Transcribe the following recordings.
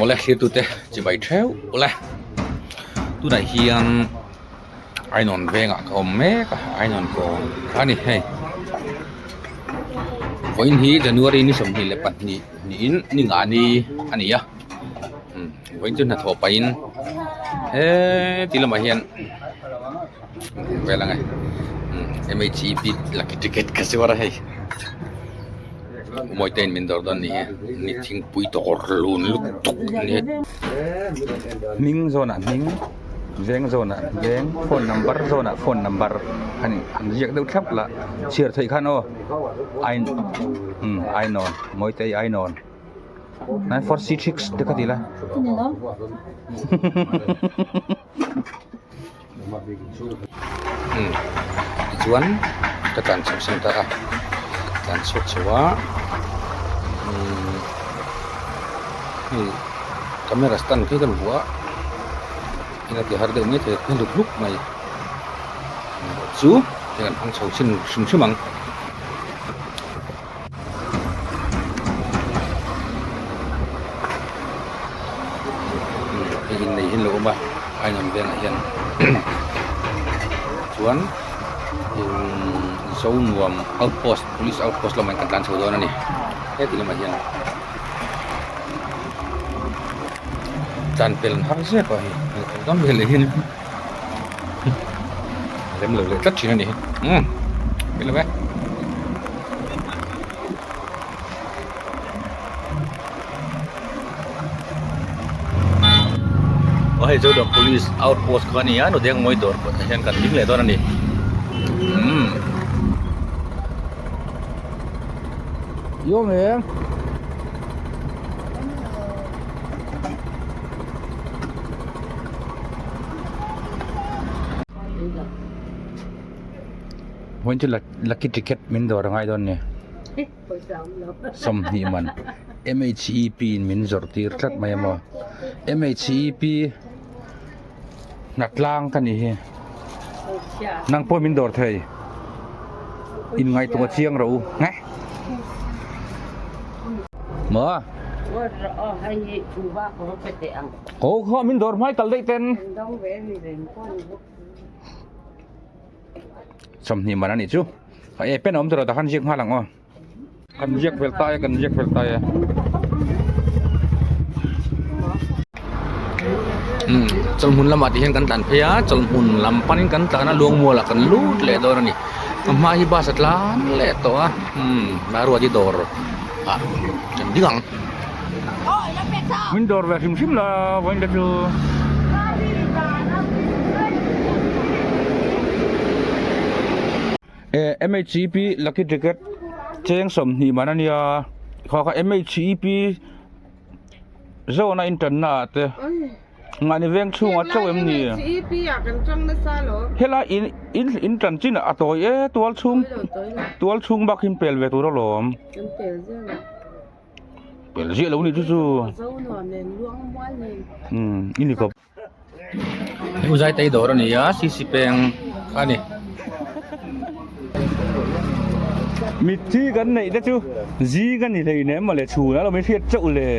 Awle thirtute chibai theuh ule tunah hian Ainawn vengah ka awm mek a Ainawn kawn a ni hei vawiin hi January ni 22 niin ni nga ni a ni a vawiin chu hnathawh pahin heti lamah hian vel ang e M H E P lucky ticket ka zuar a hei. Mawitein min dawr dawn ni hi ni thingpui dawr lun lutuk a ni. Hming zawnah hming veng zawnah veng phone number zawnah phone number han han ziak deuh thlap lah chhiar theih khan aw ain umm ainawn mawitei ainawn 94c6 te kha ti la umm tichuan ka tlan chhuak san ta a tlan chhuak chho a umm hei camera stand khi ka luh a eng a ti har deuh mai thei a hluk hluk mai chu hei kan hmang chho chhin hrim hrim ang. Hei innei hi an lo awm a Ainawn vengah hian chuan Zonuam outpost police outpost lamah hian kan tlan chho dawn a ni heti lamah hian tlan pel an har zep a hei dam veleh hian rem lo leh tlat thin a ni umm hei lo e. Aw hei chu police outpost kha a ni a Nudengmawi dawr kawtah hian kan ding leh dawn a ni umm. Vawiin chu lucky ticket min dawr a ngai dawn ni 20 man M H E P in min zawrh tir tlat mai a maw M H E P hnatlang ka ni hi nang pawh min dawr thei in ngaihtuah chiang rawh u nge maw Aw kha min dawr hmai kal daih ten. 20 man a nih chu. E pen a awm tawh lo takhan ziak nghal ang aw. Kan ziak fel ta e kan ziak fel ta e. Umm chawlhmun lamah tih hian kan tlan phei a chawlhmun lam panin kan tlan a luangmual ah kan lut leh dawn a ni. A hma hi bus a tlan leh tawh a umm Maruati dawr ah kan ding ang. Min dawr ve hrim hrim la vawiin te chu. Eh M H E P lucky ticket cheng 20 man a nia kha kha M H E P zawna intanna ah te. Ngani veng chhungah chauh em ni? Helai in in in tan chin a tawi e tual chhung tual chhung bak hi pel ve tur alawm. Pel ziah lo ni chu chu. Umm i ni kawp. Hei uzai tei dawr a ni a C C peng a ni. Mitthi kan neih te chu zing a ni hleinem mawle chhun a lo min hriat chauh le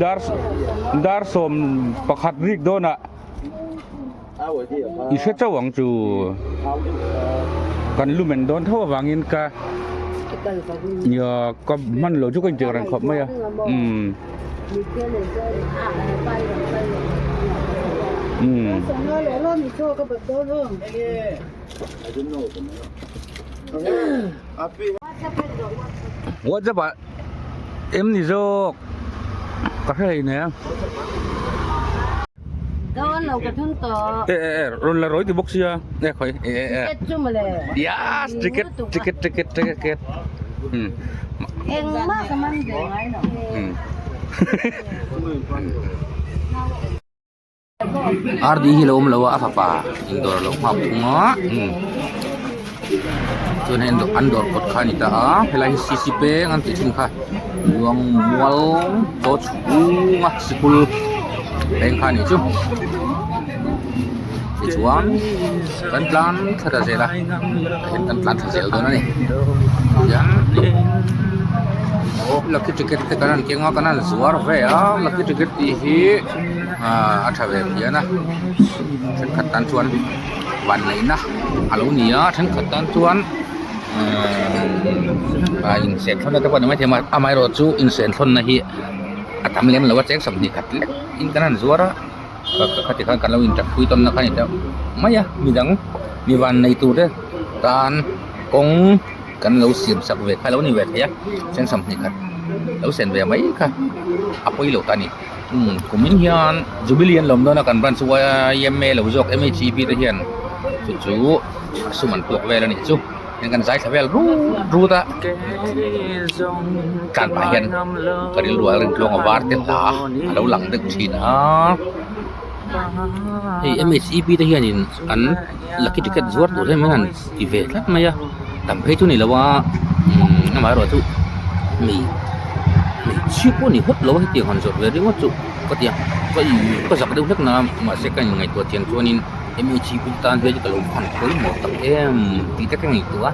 dar dar 11 rik dawnah i hre chauh ang chu kan lumen dawn tho avangin ka nia ka hman lo chu ka intir reng khawp mai a umm. Umm. WhatsApp ah em ni zawk ka hre hlein e. E e e rawn la rawi ti bawk sia e khawi e e e yes ticket ticket ticket ticket um um RD hi lo awm lo a a fapa indawr a lo nghak thung a umm chuan hei an dawr kawt kha a ni ta a helai hi C C peng an tih thin kha luang mual chaw chhunga sikul peng kha a nih chu tichuan kan tlan thla ta zel a kan tlan thla zel dawn a ni tihian. Lucky ticket te kan han keng a kan han zuar ve a lucky ticket tih hi ahh a tha ve phian a thenkhat tan chuan vanneihna a lo ni a thenkhat tan chuan ahh inserthlawna te pawh a ni maithei a amaherawhchu inserthlawna hi a tam lem lo a cheng 20 khat lek in kan han zuar a khati khan kan lo inṭapui tawn na kha a ni ta mai a midang mi vannei tur te tan kawng. Kan lo siam sak ve kha lo ni ve thei a cheng 20 khat lo sen ve mai kha a pawi lo ta a ni umm kumin hian jubilee an lawm dawn a kan branch yma lo zawk mhep te hian chu chu a sum an tuak vel a nih chu heng kan zai thla vel rut rut a tlan pah hian ka rilru ah rintluang a var te hla a lo lang deuh thin a hei mhep te hianin an lucky ticket zuar tur hian min han ti ve tlat mai a tam phei chu ni lo a umm amaherawhchu mi hmeichhia pawh ni hawt lo a hetiang han zawrh ve ringawt chu ka ti a ka in ka zak deuh hlek na mahse ka in ngaihtuah chian chuanin mhep tan hian ka lo han pawimawh tak em tih te ka ngaihtuah a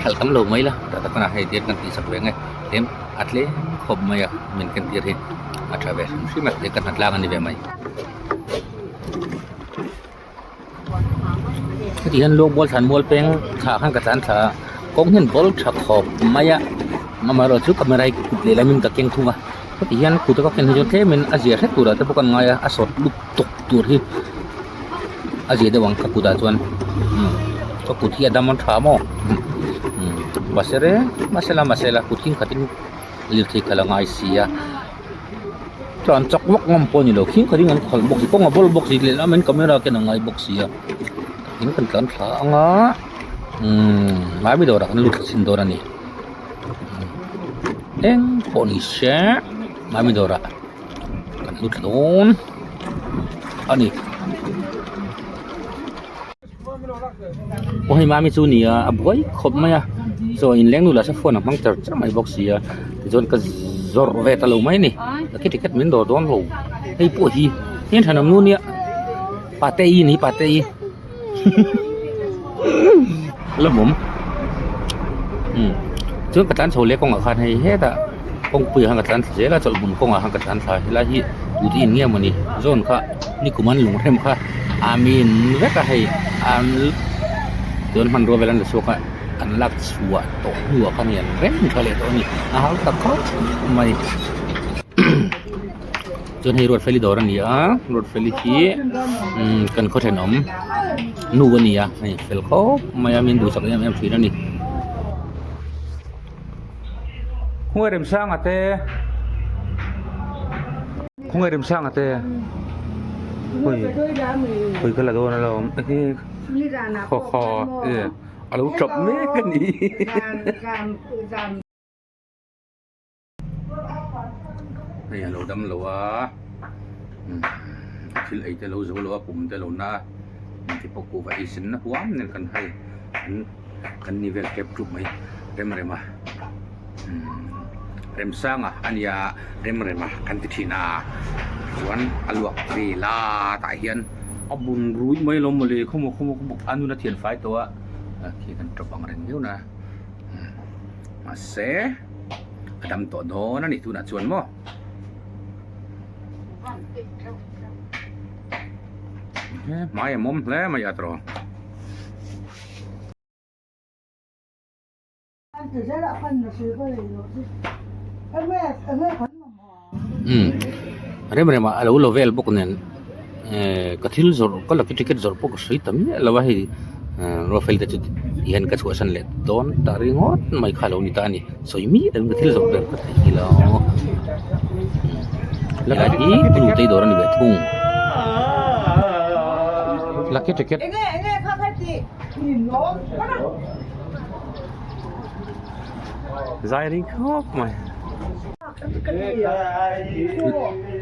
hralh tam lo mai la tah tak hunah hei tiang kan tihsak ve ang e tlem a tlem khawp mai a min kentir hi a tha ve hrim hrim a tia ka hnatlang a ni ve mai. Heti hian luak bual thlan mual peng thla khan ka tlan thla a kawng hian bawl tha khawp mai a amaherawh chu camera hi kut lehlam in ka keng thung a heti hian kut a ka ken hi chuan tlem in a zia hret turah te pawh ka ngai a a sawt lut tawk tur hi a zia deuh ang ka kutah chuan ka kut hi a dam a tha maw mahse reng mahsela mahsela kut hi khatin lirthei khalh a ngai si a. Tlan chak vak ngam pawh a ni lo khing khatin an khalh bawk si kawng a bawl bawk si lehlam in camera ken a ngai bawk si a tin kan tlan thla ang a umm hmaimi dawrah kan lut thla chhin dawn a ni eng pawh ni se hmaimi dawrah kan lut thla dawn a ni. Aw hei mami chu nia a buai khawp mai a chaw in leng nu lah se phone a hmang char char mai bawk si a tichuan ka zawrh ve ta lo mai a ni ka ticket min dawr dawn lo hei pawh hi heng thenawm nu nia pate i ni pate i lawmawm umm chuan ka tlan chho leh kawngah khan hei hetah kawngpui ah khan ka tlan thla zel a chawlhhmun kawngah khan ka tlan thla helai hi tute in nge mawni zawn kha nikum an lungrem kha a min vek a hei an chuan hmanrua vel an la chhuak a an lak chhuah tawh hnuah khan hei an rem tha leh tawh a ni a hau tak khawp mai chuan hei Ruatfeli dawr a ni a Ruatfeli hi umm kan khaw thenawm nu a ni a hei fel khawp mai a min duhsak em em thin a ni. Khawngaih Remsanga te Khawngaih Remsanga te Hui Hui ka la dawn alawm Khaw khaw e a lo tap mek a ni Hei a lo dam lo a thil ei te lo zo lo a pum te lo na a engti pawh kuhva ei sen na huam nen kan hai kan ni vel tep ṭup mai rem rem a Remsanga a nia rem rem a kan ti ṭhin a chuan a luak ve la tah hian a bun ruih mai lo mawle khawmaw khawmaw khawmaw a nun a thian fai tawh a khi kan ṭawp ang reng viau na mahse a dam tawh dawn a ni tunah chuan maw. Hmai a mawm hle mai a tawh. Umm rem rem ah a lo la vel bawk nen ehh ka thil zawrh ka lucky ticket zawrh pawh ka sawi ta miah lo a hei ehh ruahfel te chu tihian ka chhuahsan leh dawn ta ringawt mai kha a lo ni ta a ni sawi miah lo in ka thil zawrh ber ka theih lo helai hi hnute dawr a ni ve thung lucky ticket. Zai ring khawp mai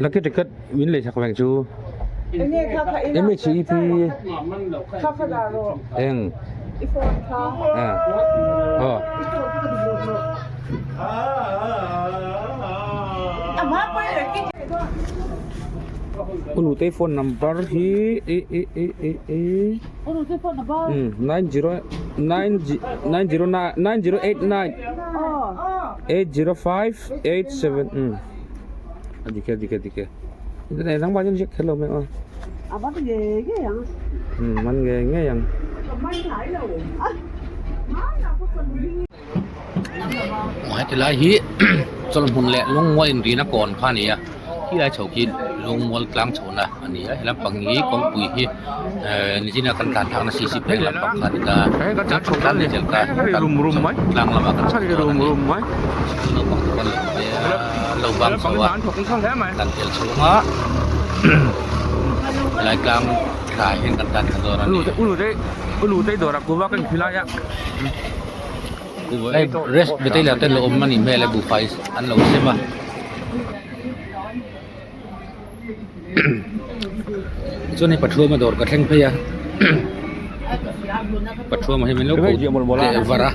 lucky ticket min lei sak veng chu mhep eng aw Unute phone number hi e e e e e 90 9 9 0 9 0 8 9. 805 87 um a dik e a dik e a dik e eng dang mah hian ziak kher lo mai aw a man ngei ngei ang um man ngei ngei ang Heti lai hi chawlhmun leh lungmual inrina kawn kha a ni a khilai chho khi lungmual tlang chhohna a ni a he lampang hi kawngpui hi ehh nichina kan tlan thlakna cc pheng lampang kha a ni ta tlan leh zel ta tlang lamah kan chho dawn a ni naupang te pawh an lo phei a an lo bang chho a tlan tel chhunga helai tlang thla hian kan tlan thla dawn a ni. Hei rest retailer te an lo awm a nih hmel e buhfai an lo sem a chuan hei Pathuama dawr ka thleng phei a Pathuama hi min lo ko teh var a.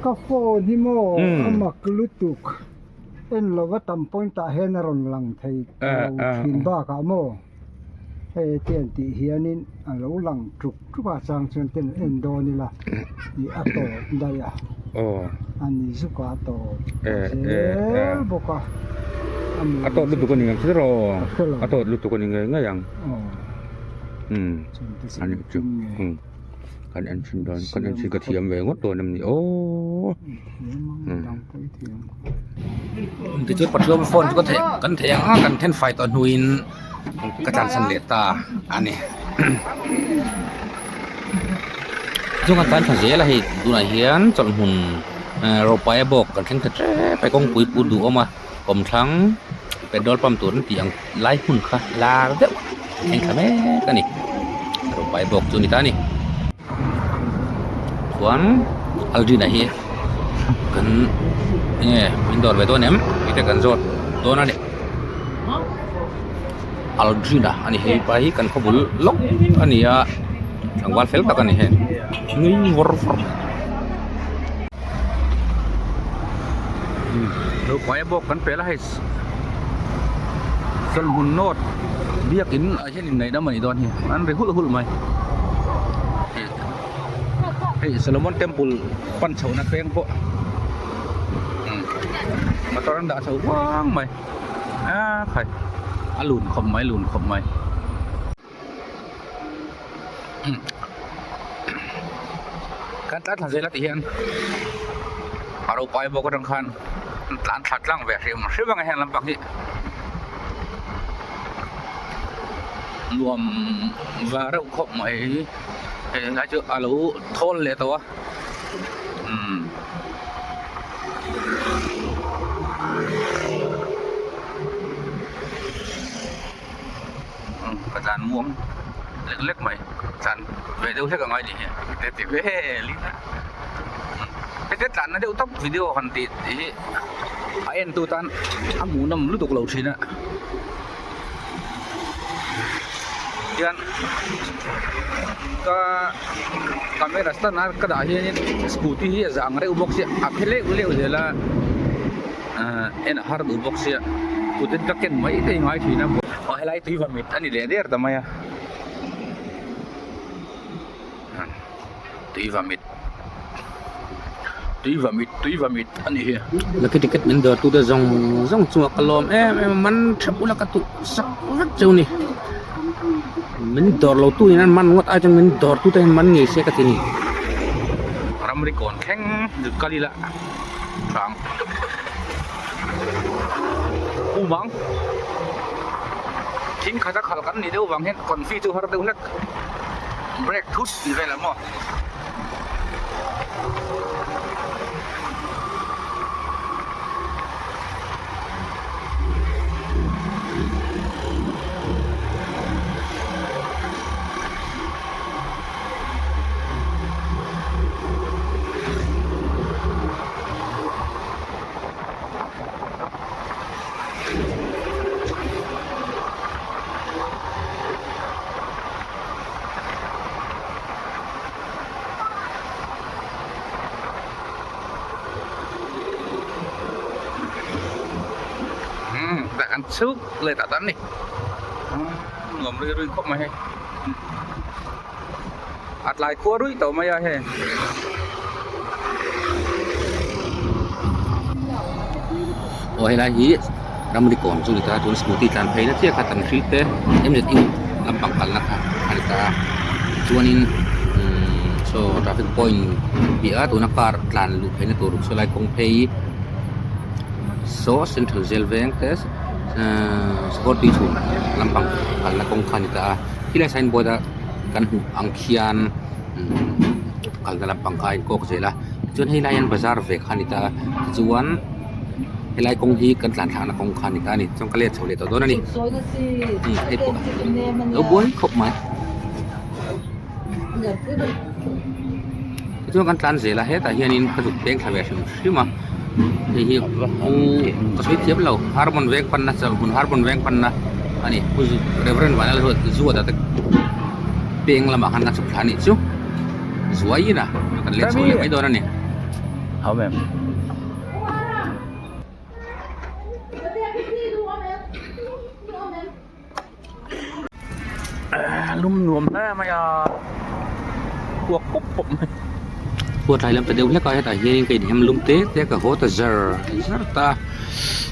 Ka phone hi maw a mak lutuk. En lova tam point ah hian a rawn lang thei lo thin bakah maw hei te an tih hianin a lo lang tluk tluk a chang chuan ten en dawn ila ih a tawp daih a a ni zuk a tawp zel bawk a a tawt lutuk a ni ang chu rawh a tawt lutuk a ni ngei ngei ang umm a nih chu umm. Kan en thin dawn kan en thin ka thiam ve ngawt dawn em ni aww. Tichuan Pathian phone chu ka theih kan theih ang a kan then fai tawh hnuin ka tlansan leh ta a ni. Chung kan tlan thla zel a hei tunah hian chawlhhmun rawpaia bawk kan thleng thla tep a kawngpui put duh awm a kawmthlang petrol pump tur an tih ang lai hmun kha lar deuh a thleng thla mek a ni rawpai bawk chu a ni ta a ni chuan Aldrin-a hi kan enge min dawr ve dawn em tih te kan zawt dawn a ni Aldrin-a a ni hei pa hi kan khaw bul lawk a ni a tlangval fel tak a ni hei nui vawr vawr mai. Rawpai bawk kan pel a hei Chawlhmun North biakin ah hian inneih dam a nih dawn hi an ri hulh hulh mai hei Solomon Temple pan chhohna peng pawh motor an dah chho vang mai a khai a lun khawp mai lun khawp mai. Kan tlan thla zel a tih hian a ropui bawk atang khan an tlan thla tlang ve hrim hrim ang a heng lampang hi nuam va reuh khawp mai hei helai chu a lo thawl leh tawh a umm. Ka tlan muang lek lek mai tlan ve deuh hlek a ngai ni hi te ti vel in a heti tlanna deuh tawp video han tih hi a en tu tan a hmuhnawm lutuk lo thin a tian ka camera stand a ka dah hianin scooty hi a zang reuh bawk sia a phe leuh leuh zel a. Ahh en a har duh bawk sia kut in ka ken mai te hi ngai thin a aw helai tui va mit a ni leh der ta mai a tui va mit tui va mit tui va mit a ni hi lucky ticket min dawr tu te zawng zawng chungah ka lawm em em a man theuh ula ka tuh sak vek cheu ni min dawr lo tu in an man ngawt ai chuan min dawr tu te hian man ngei se ka ti ni ramri kawn thleng kal ila. Hrang Umang Thing khat a khal kan nih deuh vang hian confi chu har deuh hlek break thut tih vel ang maw. Umm tah kan chhuk leh tah tan a ni. nuam rui rui khawp mai hei a tlai khua ruih tawh mai a hei. Aw helai hi ramri kawn chu a ni ta chuan scooty tlan phei na chiah kha tam hril te M_Z_U lampang kalna kha a ni ta a chuanin umm saw traffic point piah a tuna car tlan luh theihna tur sawlai kawng phei saw central jail veng te ahh sport tui chhun lampang kalna kawng kha a ni ta a khilai signboard a kan hmuh ang khian umm kalna lampang kha a inkawk zel a tichuan helai hian bazar ve kha a ni ta a tichuan helai kawng hi kan tlan thlakna kawng kha a ni ta a ni chuan ka let chho leh tawh dawn a ni umm hei pawh lo buai khawp mai tichuan kan tlan zel a hetah hianin ka zuk peng thla ve hrim hrim a hei hi ka sawi thiam lo harmon veng panna chawlhhmun harmon veng panna a ni pu reverend vanlalzuata te peng lamah khan ka chhuk thla a nih chu zuai in a kan let chho leh mai dawn a ni. Hau mem. Lum nuam hle mai a kuak pawp pawp mai. Khuat tlai lam ta deuh hlek a hetah hianin ka inhem lum te te ka haw ta zar zar ta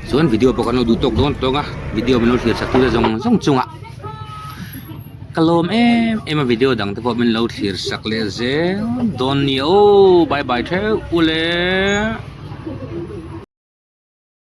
chuan video pawh kan lo duh tawk dawn tawng a video min lo thlir sak tu te zawng zawng chungah ka lawm em em a video dang te pawh min lo thlir sak leh zel dawn nia aw bye bye theuh ule.